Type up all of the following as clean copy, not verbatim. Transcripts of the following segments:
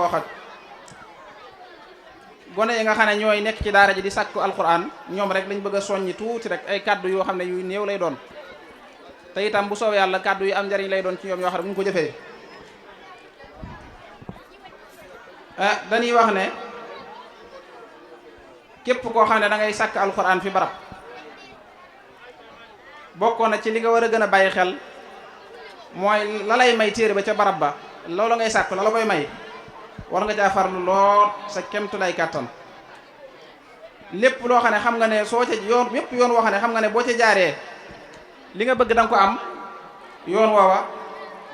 waxat gone yi nga xam ne ñooy nekk ci daara ji di sàkku alquran ñoom rek lañ bëgg a soññi tuuti rek ay kaddu yoo xam ne yu néew lay doon te itam bu soobee yàlla kaddu yu am njariñ lay doon ci ñoom yoo xam ne bu ñu ko jëfee dañuy wax ne képp koo xam ne da ngay sàkk alquran fi barab bokkoon na ci li nga war a gën a bàyyi xel mooy la lay may téere ba ca barab ba loolu ngay sàkk la la koy may war nga caa farlu lool sa kemtu lay kàttan lépp loo xam ne xam nga ne soo ca yoon yépp yoon woo xam ne xam nga ne boo ca jaaree li nga bëgg da nga ko am yoon woowa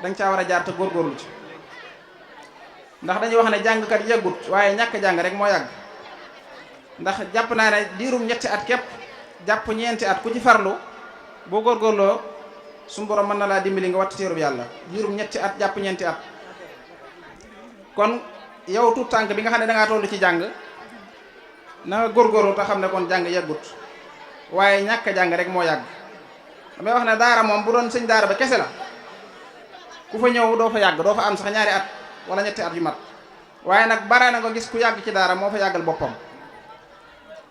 da nga caa war a jaar te góorgóorlu ci ndax dañuy wax ne jàngkat yàggut waaye ñàkk jàng rek moo yàgg ndax jàpp naa ne diirum ñetti at képp jàpp ñeenti at ku ci farlu boo góorgóorloo suñu borom mën na laa dimbali nga watt téerub yàlla diirum ñetti at jàpp ñeenti at kon yow tuut tànk bi nga xam ne da ngaa toll ci jàng na nga góorgóorlu te xam ne kon jàng yàggut waaye ñàkk jàng rek moo yàgg damay wax ne daara moom bu doon sëñ daara ba kese la ku fa ñëw doo fa yàgg doo fa am sax ñaari at wala ñetti at yu mat waaye nag bare na nga gis ku yàgg ci daara moo fa yàggal boppam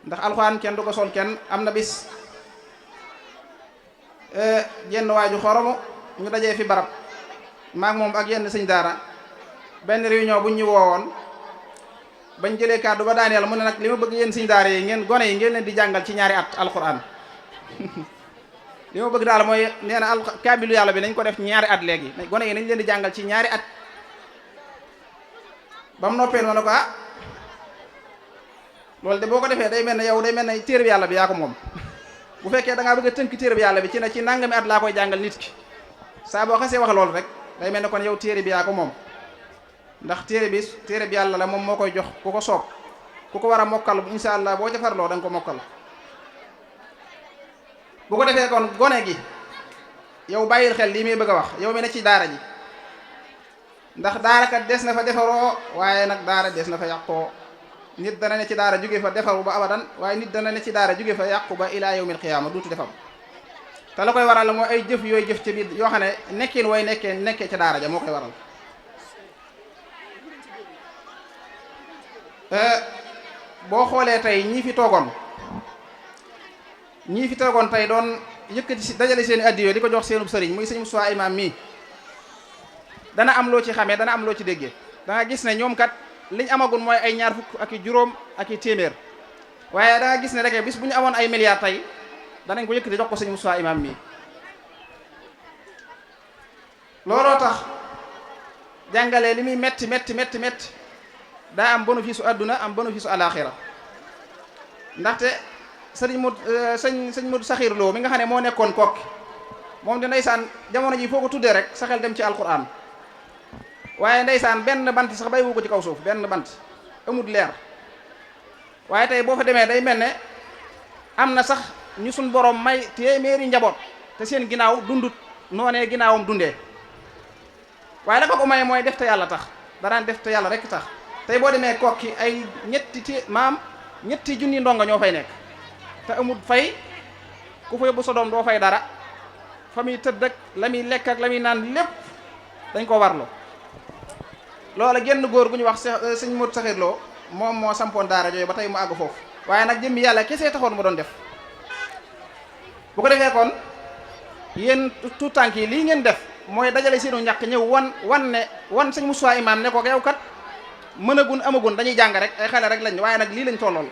ndax alxuraan kenn du ko sol kenn. am na bis jenn waaju xoromu ñu dajee fi barab maak moom ak yenn sëñ daara benn réunion buñ ñu woowoon bañ jëlee kàddu ba daaneel mu ne nag li ma bëgg yéen sëñ daara yi ngeen gone yi ngeen leen di jàngal ci ñaari at alxuraan li ma bëgg daal mooy nee na kaamilu yàlla bi nañ ko def ñaari at léegi gone yi nañ leen di jàngal ci ñaari at ba mu noppee noonu ko loolu de boo ko defee day mel ne yow day mel ne téere bi yàlla bi yaa ko moom bu fekkee da ngaa bëgg a tënk téere bi yàlla bi ci nangami at laa koy jàngal nit ki saa boo xasee wax loolu rek day mel ne kon yow téere bi yaa ko moom ndax téere bi yàlla la moom moo koy jox ku ko soob ku ko war a mokkal insha allah boo ca farloo da nga ko mokkal bu ko defee kon gone gi yow bàyyil xel lii muy bëgg a wax yow mi ne ci daara ji ndax daara kat des na fa defaroo waaye nag daara des na fa yàqoo nit dana ne ci daara jóge fa defaru ba abadan waaye nit dana ne ci daara jóge fa yàqu ba ilaa yawmil qiyaama duuti defam te la koy waral mooy ay jëf yooyu jëf ci biir yoo xam ne nekkin way nekkee ca daara ja moo koy waral boo xoolee tey ñii fi toogoon tey doon yëkkati si dajale seen i addiyo di ko jox seenub sëriñ muy sëñ Moussa Imam mii dana am loo ci xamee dana am loo ci déggee da nga gis ne ñoom kat liñ amagun mooy ay ñaar fukk ak i juróom ak i téeméer waaye da nga gis ne rek bis bu ñu amoon ay milliards tey danañ ko yëkkati jox ko sëñ Moussa Imam mii looloo tax jàngalee li muy metti daa am bénéfice u àdduna am bénéfice u àlaaxira ndaxte sëñ Modou Saxiir Lo mi nga xam ne moo nekkoon Kokki moom di ndeysaan jamono ji foo ko tuddee rek sa xel dem ci alquran waaye ndeysaan benn bant sax bàyyiwu ko ci kaw suuf benn bant amut leer waaye tey boo fa demee day mel ne am na sax ñu suñ borom may téeméeri njaboot te seen ginnaaw dundut noonee ginnaawam dundee waaye la ko may mooy def te yàlla tax daraan def te yàlla rek tax tey boo demee Kokki ay ñetti junni ndongo ñoo fay nekk te amut fay ku fa yóbbu sa doom doo fay dara fa muy tëdd ak la muy lekk ak la muy naan lépp dañ ko warlo loola genn góor gu ñu wax sëñ Modou Saxiir Lo moom moo sampoon daara jooyu ba tey mu àgg foofu waaye nag jëmmi yàlla kese taxoon mu doon def bu ko defee kon yéen tout tànk yi lii ngeen def mooy dajale seenu ñàkk ñëw wan sëñ Moussa Imam ne ko yow kat mënagun amagun dañuy jàng rek ay xale rek lañ waaye nag lii lañ tollool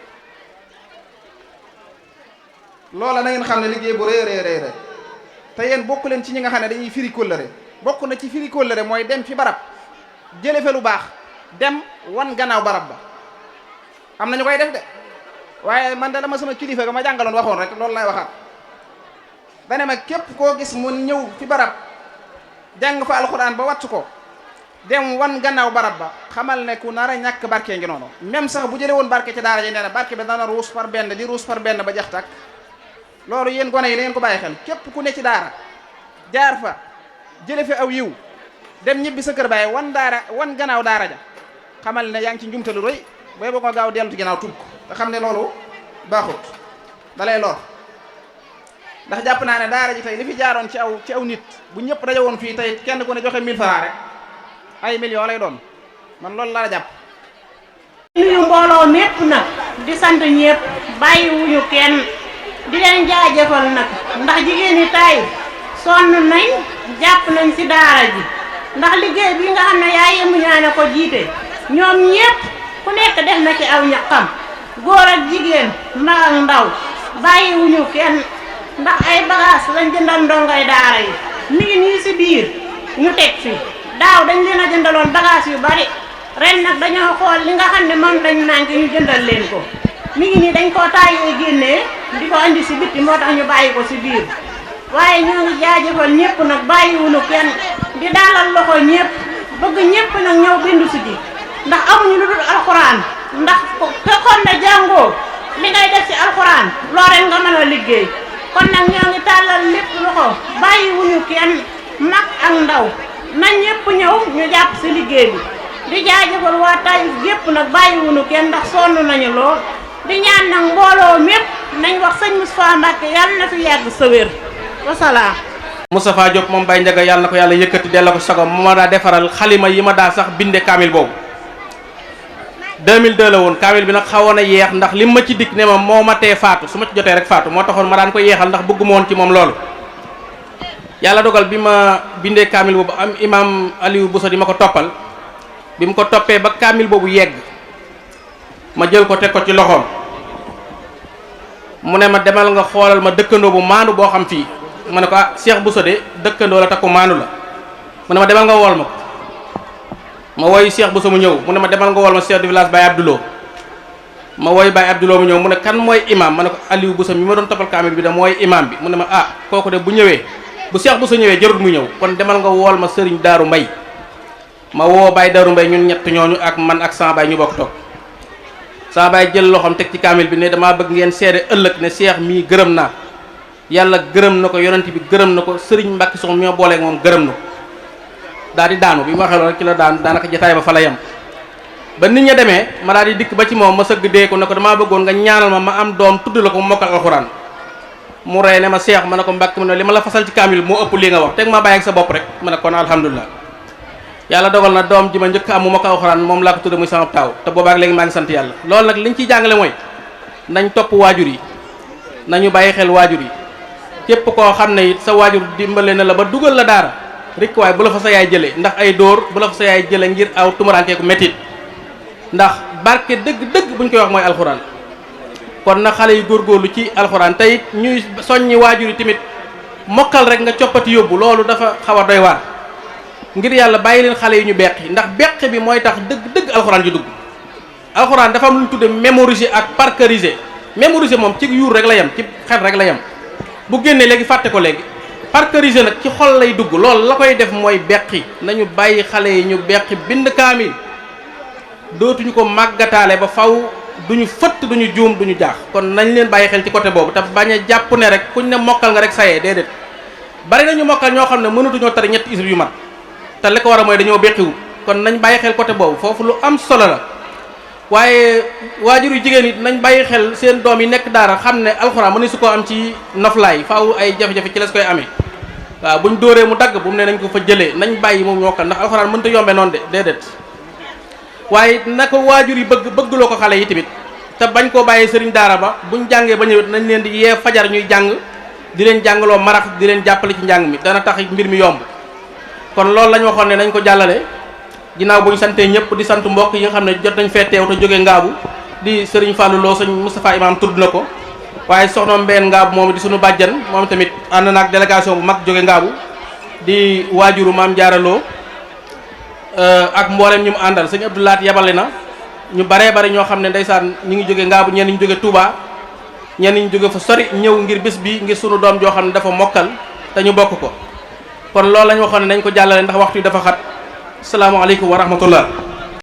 loola na ngeen xam ne liggéey bu rëy te yéen bokku leen ci ñi nga xam ne dañuy firi kóllëre bokk na ci firi kóllëre mooy dem fi barab jële fe lu baax dem wan gannaaw barab ba am na ñu koy def de waaye man de dama sama kilifa ga ma jàngaloon waxoon rek loolu lay waxaat dane ma képp koo gis mu ñëw fi barab jàng fa alxuraan ba wattu ko dem wan gannaaw barab ba xamal ne ku nar a ñàkk barke ngi noonu même sax bu jële woon barke ci daara ji nee na barke bi dana ruus par benn di ruus par benn ba jax tak loolu yéen gone yi da ngeen ko bàyyi xel képp ku ne ci daara jaar fa jële fi aw yiw dem ñibbi sa kër baay wan gannaaw daara ja xamal ne yaa ngi ci njumte lu rëy booy boo ko gaaw dellu ci gannaaw tub ko te xam ne loolu baaxut dalay lor ndax jàpp naa ne daara ji tey li fi jaaroon ci aw nit bu ñëpp daje woon fii tey kenn ku ne joxe 1000 francs rek ay millions lay doon man loolu laa jàpp. nuyu mbooloo mépp nag di sant ñëpp bàyyiwuñu kenn di leen jaajëfal nag ndax jigéen ñi tay sonn nañ jàpp nañ ci daara ji ndax liggéey bi nga xam ne yaa yemu ñaane ko jiite ñoom ñëpp ku nekk def na ci aw ñaqam góor ak jigéen mag ak ndaw bàyyiwuñu kenn ndax ay bagages lañ jëndal ndongay daara yi mi ngi nii ci biir ñu teg fi daaw dañ leen a jëndaloon bagages yu bari ren nag dañoo xool li nga xam ne moom lañ manqué ñu jëndal leen ko mi ngi nii dañ koo taayoo génnee di ko andi ci bitti moo tax ñu bàyyi ko ci biir waaye ñoo ngi jaajëfal ñëpp nag bàyyiwuñu kenn di daalal loxo ñëpp bëgg ñëpp nag ñëw bindu ci ji ndax amuñu lu dul alxuraan ndax fekkoon na jàngoo li ngay def ci alxuraan loo ren nga mën a liggéey kon nag ñoo ngi tàllal lépp loxo bàyyiwuñu kenn mag ak ndaw na ñëpp ñëw ñu jàpp ci liggéey bi di jaajëfal waa Taïf gépp nag bàyyiwuñu kenn ndax sonn nañu lool di ñaan nag mbooloo mépp nañ wax sëñ Moustapha Mbacke yàlla na fi yàgg sa wér wasalaam. Moustapha Diop moom Baye Ndiaga yàlla na ko yàlla yëkkati delloo ko sagom moo ma daa defaral xalima yi ma daa sax binde kaamil boobu 2002 la woon kaamil bi nag xawoon a yeex ndax li ma ci dikk ne ma moo ma tee faatu su ma ci jotee rek faatu moo taxoon ma daan ko yeexal ndax bëgguma woon ci moom loolu yàlla dogal bi ma bindee kaamil boobu am imam Aliou Bousso di ma ko toppal bi mu ko toppee ba kaamil boobu yegg ma jël ko teg ko ci loxoom mu ne ma demal nga xoolal ma dëkkandoo bu maandu boo xam fii ma ne ko ah Cheikh Bousso de dëkkandoo la takku maandu la mu ne ma demal nga wool ma ko ma woy Cheikh Bousso mu ñëw mu ne ma demal nga wool ma chef de village Baye Abdoulou ma woy Baye Abdoulou mu ñëw mu ne kan mooy imam ma ne ko Aliou Bousso mi ma doon toppal kaamil bi da mooy imam bi mu ne ma ah kooku de bu ñëwee bu Cheikh Bousso ñëwee jarut mu ñëw kon demal nga wool ma Serigne Darou Mbaye ma woo Baye Darou Mbaye ñun ñett ñooñu ak man ak sama baay ñu bokk toog sama baay jël loxoom teg ci kaamil bi ne damaa bëgg ngeen seede ëllëg ne Cheikh mii gërëm naa yàlla gërëm na ko yonent bi gërëm na ko Serigne Mbacke Soxna ñoo booleeg moom gërëm na ko daal di daanu bi ma waxee loolu rek ci la daanaka jotaay ba fa la yem ba nit ña demee ma daal di dikk ba ci moom ma sëgg dee ko ne ko damaa bëggoon nga ñaanal ma am doom tudd la ko mu mokkal alxuraan mu rey ne ma Cheikh ma ne ko Mbacke mu ne li ma la fasal ci kaamil moo ëpp lii nga wax teg ma bàyyi ak sa bopp rek ma ne kon alhamdulilah yàlla dogal na doom ji ma njëkk am mu mokkal alxuraan moom laa ko tudde muy sama taaw te boobaak léegi maa ngi sant yàlla loolu nag liñ ciy jàngale mooy nañ topp waajur yi nañu bàyyi xel waajur yi képp koo xam ne it sa waajur dimbale na la ba dugal la daara rek waaye bu la fa sa yaay jëlee ndax ay dóor bu la fa sa yaay jëlee ngir aw tumuraankeeku métit ndax barke dëgg-dëgg buñ koy wax mooy alxuraan kon na xale yu góorgóorlu ci alxuraan te it ñuy soññi waajur yi tamit mokkal rek nga coppati yóbbu loolu dafa xaw a doy waar ngir yàlla bàyyi leen xale yi ñu beqi ndax beq bi mooy tax dëgg-dëgg alxuraan ji dugg alxuraan dafa am lu ñu tudde mémoriser ak parceriser mémoriser moom ci yuur rek la yem ci xel rek la yem bu génnee léegi fàtte ko léegi parceriser nag ci xol lay dugg loolu la koy def mooy beqi nañu bàyyi xale yi ñu beqi bind kaamil dootuñu ko màggataale ba faw duñu fëtt duñu juum duñu jaax kon nañ leen bàyyi xel ci côté boobu te bañ a jàpp ne rek kuñ ne mokkal nga rek sayee déedéet bari nañu mokkal ñoo xam ne mënatuñoo tari ñetti isib yu mat te li ko war a mooy dañoo beqiwul kon nañ bàyyi xel côté boobu foofu lu am solo la waaye waajur yu jigéen it nañ bàyyi xel seen doom yi nekk daara xam ne alxuraan mënu su ko am ci noflaay faaw ay jafe-jafe ci les koy amee waaw buñ dóoree mu dagg bu mu ne nañ ko fa jëlee nañ bàyyi moom mokkal ndax alxuraan mënta yombe noonu de déedéet waaye na ko waajur yi bëggloo ko xale yi tamit te bañ koo bàyyi sëriñ daara ba buñ jàngee ba ñëwet nañ leen di yee fajar ñuy jàng di leen jàngaloo marax di leen jàppale ci njàng mi dana tax mbir mi yomb kon loolu lañ waxoon ne nañ ko jàllale ginnaaw bu ñu santee ñëpp di sant mbokk yi nga xam ne jot nañ fee teew te jógee ngaabu di sëriñ Fallou Lo sëñ Moustapha Imam tudd na ko waaye soxna Mbène ngaabu moom di suñu bàjjan moom tamit ànd naag délégation bu mag jóge ngaabu di waajuru maam Jaara Lo ak mboolem ñu mu àndal sëñ Abdoulaat yabale na ñu baree bari ñoo xam ne ndeysaan ñu ngi jóge ngaabu ñenn ñu jóge Touba ñenn ñu jóge fa sori ñëw ngir bés bi ngir sunu doom joo xam ne dafa mokkal te ñu bokk ko kon loolu lañ waxoon ne nañ ko jàllale ndax waxtu yi dafa xat asalaamaaleykum wa rahmatullah